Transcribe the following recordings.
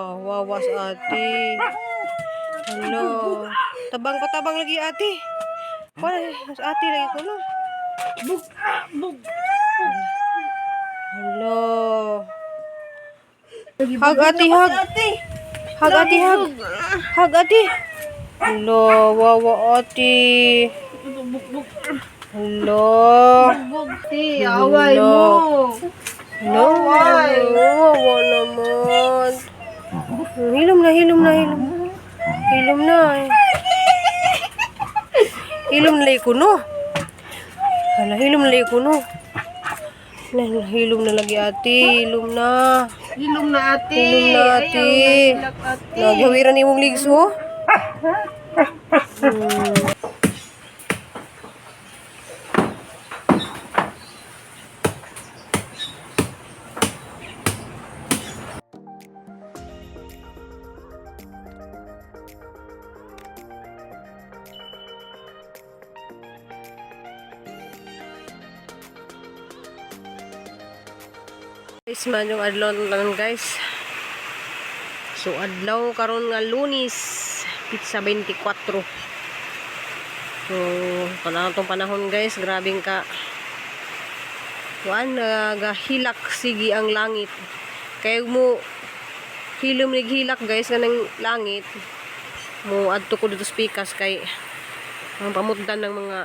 Wawas ate. Hala. Tabang patabang lagi ate. Wala, ate lagi ko no. Bug, ah, bug. Hala. Hug ate, hug. Hug ate, hug. Hug ate. Hala, wawa ate. Bug, bug. Hala. Bug, ti. Away mo. No, wawa naman. Hilom na, hilom na, hilom. Hilom na eh. Hilom na ko no. Hala, hilom na ko no. Na, hilom na lagi ate, hilom na. Hilom na ate. Hilom na ate. Ayaw, nahilak ate. Nagawiran imong ligs oh. Guys, man yung adlaw lang guys. So adlaw karon nga Lunes, pizza 24. So panahon tong panahon guys, grabing ka kuan nagahilak sige ang langit. Kay mo hilom nig hilak guys kanang langit. Mo adto ko dito sa pikas kay ang pamutdan ng mga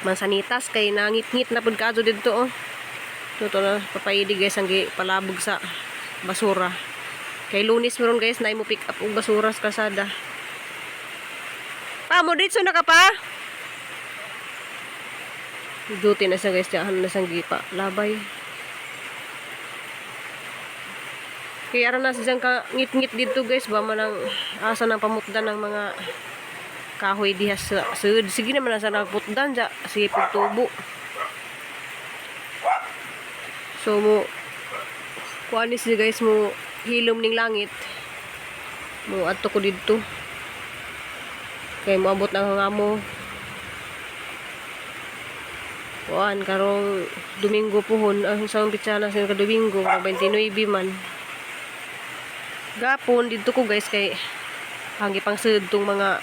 mansanitas kay nangit-ngit na pud kaadto didto oh. Ito na, papaidi guys, ang palabog sa basura. Kay Lunes meron guys, na mo pick up og basura sa kalsada. Pa, mo dito na ka pa? Duty na siya guys, diyan na siyang gipa. Labay. Kaya ara na siyang ka ngit-ngit dito guys, ba man ang asa ng pamutdan ng mga kahoy diha sa sud. Sige naman na sa nagputdan ja, sige pagtubo. So mo kuan ni siya guys mo hilom ning langit. Mo adto ko didto. Kay moabot na ang amo. Kuan karong Domingo puhon ang sa pitsa na sa Domingo, 29 man. Gapon didto ko guys kay ang ipang sud tong mga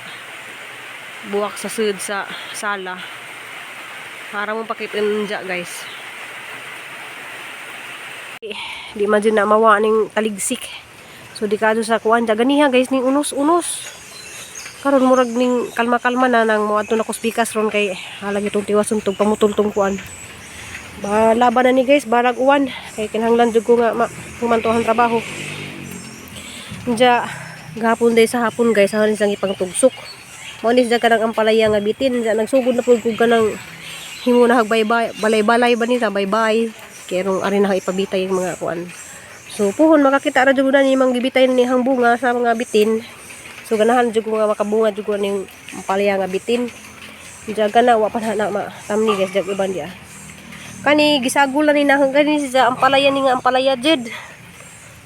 buwak sa sud sa sala. Para mo pakitin dya guys. Di man din na mawa ning taligsik. So di kadto sa kuan dya ganiha guys ning unos-unos. Karon murag ning kalma-kalma na nang moadto na ko spikas ron kay halag itong tiwason tong pamutol tong kuan. Ba laban na ni guys, barag uwan kay kinahanglan jud ko nga ma humantuhan trabaho. Dya gahapon day sa hapon guys, haron siyang ipangtugsok. Mao ni siya kanang ampalaya nga bitin, dya nagsugod na pud kog kanang himo na hag baybay, balay-balay ba ni sa baybay. Kay rong ari na ipabitay yung mga kuan. So puhon makakita ra jud na ni mang gibitay ni hang bunga sa mga bitin. So ganahan jud ko nga makabunga jud ko ning ampalaya nga bitin. Diya gana wa pa na na matamni guys jag uban diya. Kani gisagol na ni nahang kani siya ampalaya ni nga ampalaya jud.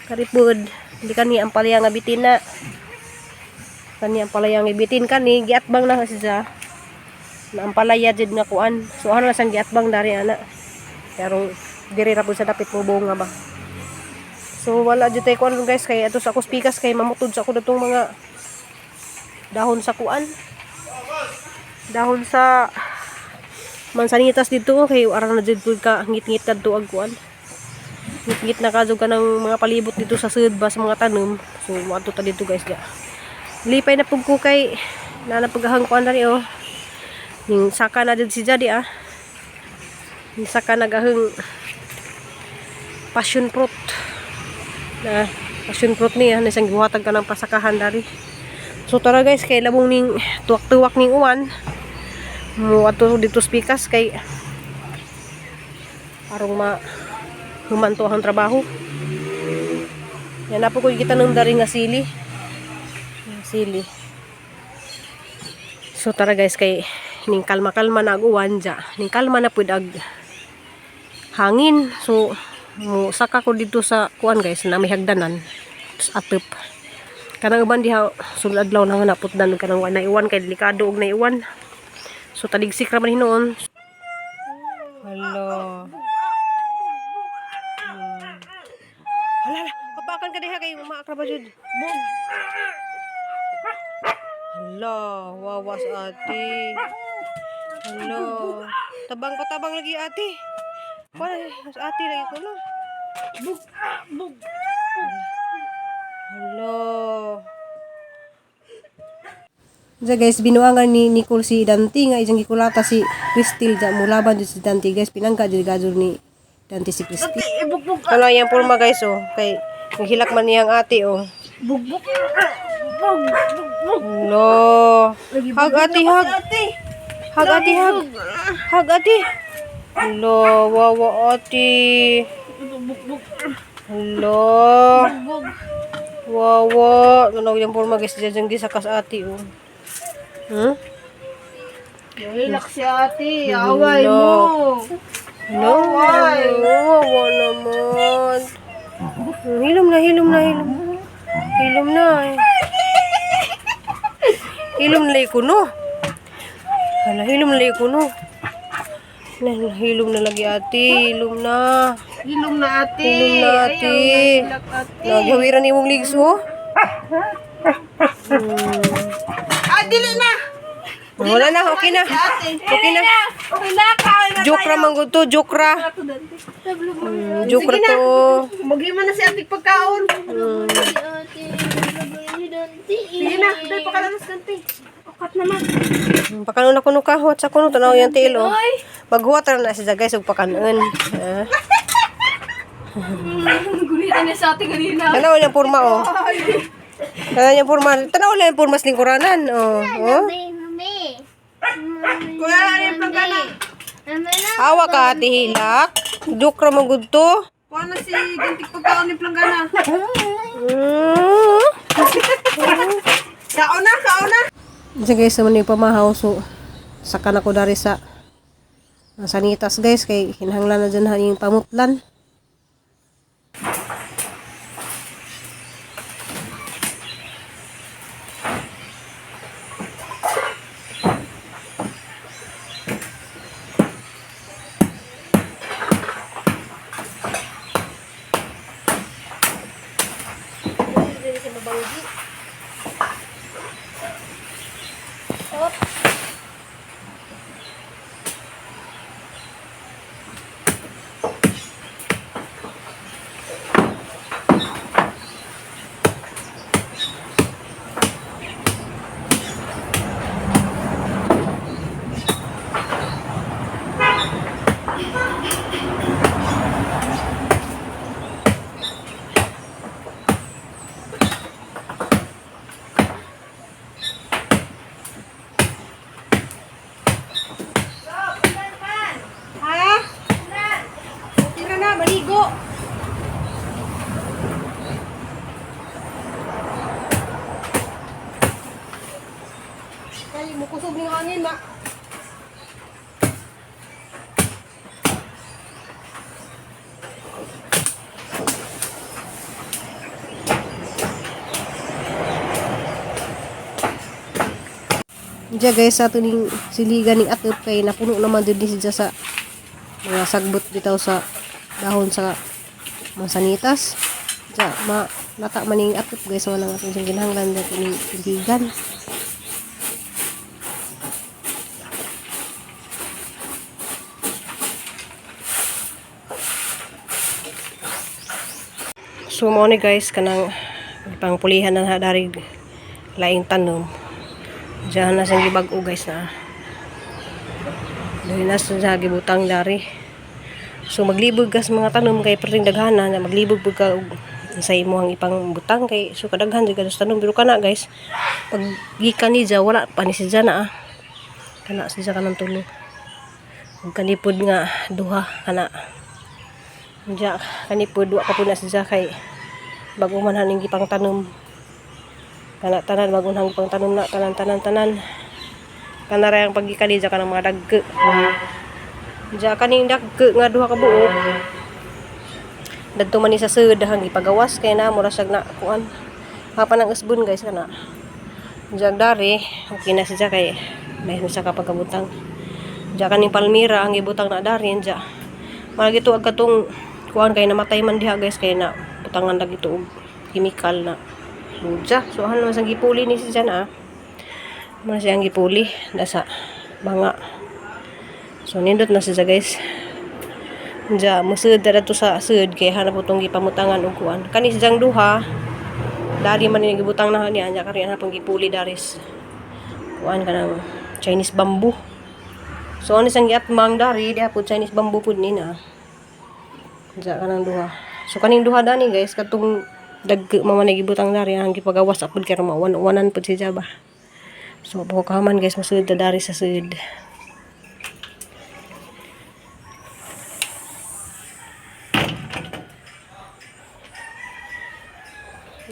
Karipod di kani ampalaya nga bitin na. Kani ampalaya nga bitin kani giatbang na siya. Na ampalaya jud nga kuan. So ano na sang giatbang dari ana. Pero diri ra pud sa dapit mo bunga ba. So wala jud tay kuan guys kay ato sa akong pikas kay mamutod sa ako datong mga dahon sa kuan. Dahon sa mansanitas dito kay ara na jud pud ka ngit-ngit kadto ag kuan. Ngit-ngit na kadto ka ng mga palibot dito sa sud ba sa mga tanom. So moadto ta dito guys ga. Lipay na pud ko kay na napagahang kuan diri oh. Ning saka na jud si Jadi ah. Ning saka nagahang passion fruit. Na passion fruit niya na isang gihatag ka ng pasakahan dari. So tara guys kay labong ning tuwak-tuwak ning uwan. Mo adto dito sa pikas kay arong ma humanto ang trabaho. Yan na po ko kita ng dari nga sili. Sili. So tara guys kay ning kalma-kalma na ag uwan dya. Ning kalma na pud ag hangin. So mo saka ko dito sa kuan guys na may hagdanan. Tapos atop. Kanang uban diha sulod adlaw na nga naputdan og kanang wa naiwan kay delikado og naiwan. So taligsik ra man hinuon. Hello. Hala, hala, kapakan Kuan ka diha kay umaak ra ba jud. Bug. Hala, wawas ate. Hala. Tabang patabang lagi ate. Kuan ate lagi ko no. Bug. Bug. Hala. Diya guys, binuangan ni Nicole si Dante nga isang gikulata si Cristil diya mulaban jud si Dante guys, pinangga jud gajud ni Dante si Cristil. Ate, ibugbog. Ano yung pulma guys oh, kay naghilak man niyang ate oh. Bugbog. Bug. Bug. Hala. Hag ate, hag. Ate. Hag ate, hag. Hag ate. Hala, wawa ate. Bugbog. Hala. Bugbog. Wawa. Ano yung pulma guys, diya diyang gisakas ate oh. Nahilak si ate. Away mo. No, wawa naman. Hilom na, hilom na, hilom. Hilom na. Eh. Hilom na ko no. Hala, hilom na ko no. Na, hilom na lagi ate, hilom na. Hilom na ate. Hilom na, ate. Ayaw, nahilak ate. Naghawiran imong ligs oh. Ah, dili na. Wala na, okay na. Ate. Okay na. Okay na, kain na. Joke ra man gud to, joke ra. Joke ra to. Maghima na si ate pagkaon. Sige na, dahil pakalanas dante. Ukat naman. Pakanon ako no ka, huwat sa kuno tanaw yung tiil oh. Maghuwat ra na siya guys ug pakanon. Ah. Gunitan niya sa ate kanina. Tanaw niyang porma oh. Tanaw niyang porma. Tanaw lang yung porma sa lingkuranan oh. Oh. Kuya, ano yung planggana? Awa ka ate hilak. Joke ra man gud to. Kuha na si Dante pagkaon ni planggana. Kaon na, kaon na. Kasi guys, naman yung pamahaw. So, saka na ko dari sa sanitas guys. Kay hinahanglan na dyan ha yung pamutlan. Ha? Tira na, maligo. Kali mo kusog ng hangin, ma. Diya guys, sa ato ning siligan ning atop kay napuno naman jud ni siya sa mga sagbot bitaw sa dahon sa mansanitas. Diya, ma nata man ning atop guys, wala nga atong siyang ginahanglan dito ning siligan. So mao ni guys kanang pangpulihan na dari laing tanom. Diyan na siyang gibag-o guys na. Dahil na siya gibutang dari. So maglibog ka sa mga tanom kay perting daghana na maglibog pud ka og sa imong ipang butang kay so kadaghan jud ka sa tanom pero kana guys pag gikan ni dya, wala pa ni siya na ah. Kana siya kanang tulo. Ug kanipod nga duha kana. Diya kanipod wa pa pud na siya kay bago man haning gipang tanom. Kana tanan bago hang gipang tanom na tanan tanan tanan. Kana ra ang paggikan ni dya kanang mga dagke. Diya kaning dagke nga duha ka buok. Dadto man ni sa sud hang gipagawas kay na mura siya na kuan. Hapa ng usbon guys kana. Diya dari okay na siya kay may siya ka pagkabutang. Diya kaning palmira ang gibutang na dari diya. Malagi to ag katong kuan kay namatay man diha guys kay na butangan lagi to og chemical na ludya. So ano naman sang gipuli ni siya na. Mo na siyang gipuli nasa banga. So nindot na siya, guys. Diya, musud na to sa sud kay hanap po tong gipamutangan og kuan. Kani siyang duha, dari man ni gibutang na niya, anya kari hanap pong gipuli daris. Kuan kanang Chinese bamboo. So ano siyang giatmang dari, diha po Chinese bamboo pud ni na. Diya kanang duha. So kaning duha dani, guys, katong dag mama na gibutang dari ang gipagawas apod kay mawan-wanan pud siya ba. So buko kahaman, guys, musud na dari sa sud.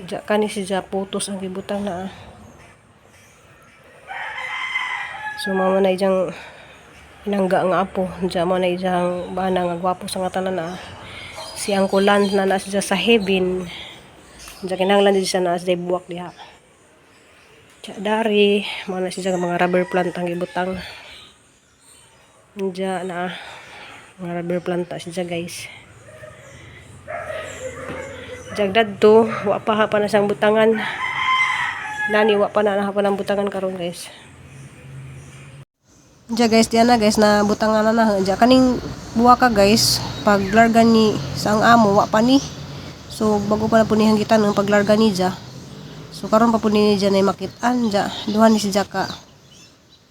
Diya kani siya putos ang gibutang na. Ah. So mama na ijang inangga nga apo. Diya mo na ijang bana nga gwapo sa nga tanan na. Si Uncle Lance na na siya sa heaven. Diya kinahanglan din siya na siya buwak diha. Diya dari mo na siya mga rubber plant ang gibutang. Diya na mga rubber plant na siya, guys. Diya dadto wa pa ha pa na siyang butangan. Nani wa pa na pa ng butangan karon, guys. Diya, guys, diya na, guys, na butangan na na. Diya kaning buwa ka, guys, pag larga ni sa ang amo wa pa ni. So bago pa na po niyang gitan ang paglarga ni diya. So karon pa po ni diya na makitaan diya. Duha ni si Jaka.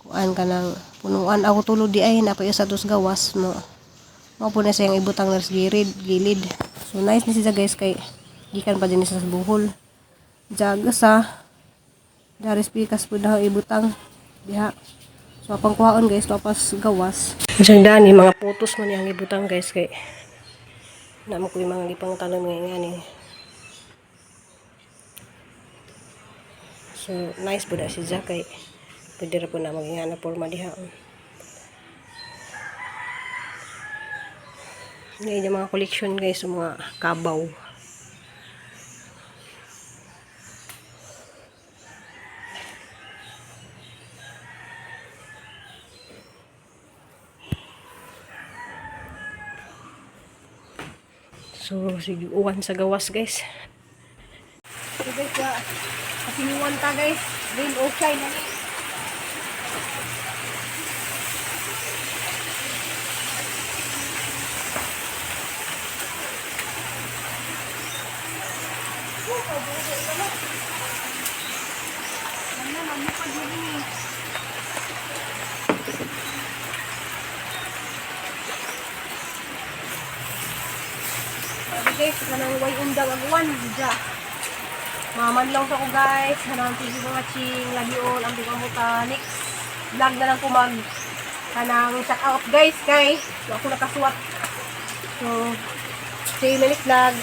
Kuan ka ng punuan ako tulog di ay na pa sa dos gawas mo. Mao po na siyang ibutang na sa gilid, gilid. So nice ni siya, guys, kay gikan pa din siya sa buhol. Diya sa daris pikas po na ibutang diha. So apang kuhaon, guys, tapas gawas. Isang dani mga putos man yang ibutang, guys, kay namo ko yung mga gipang tanom nga ni. So nice po na si Jack kay pwede ra po na maging na porma diha. Ngayon yung mga collection, guys, yung mga kabaw. So, sige, uwan sa gawas, guys. So, guys, kasiniwan ta, guys. Rain okay na ni. Sabi, guys, kanang way undang ang uwan. Diya. Mamanlaw sa ko, guys. Kanang thank you for watching. Love you all. Ang bigamuta. Next vlog na lang ko mag kanang shout out, guys, kay wa ako nakasuwat. So, see you in the next vlog.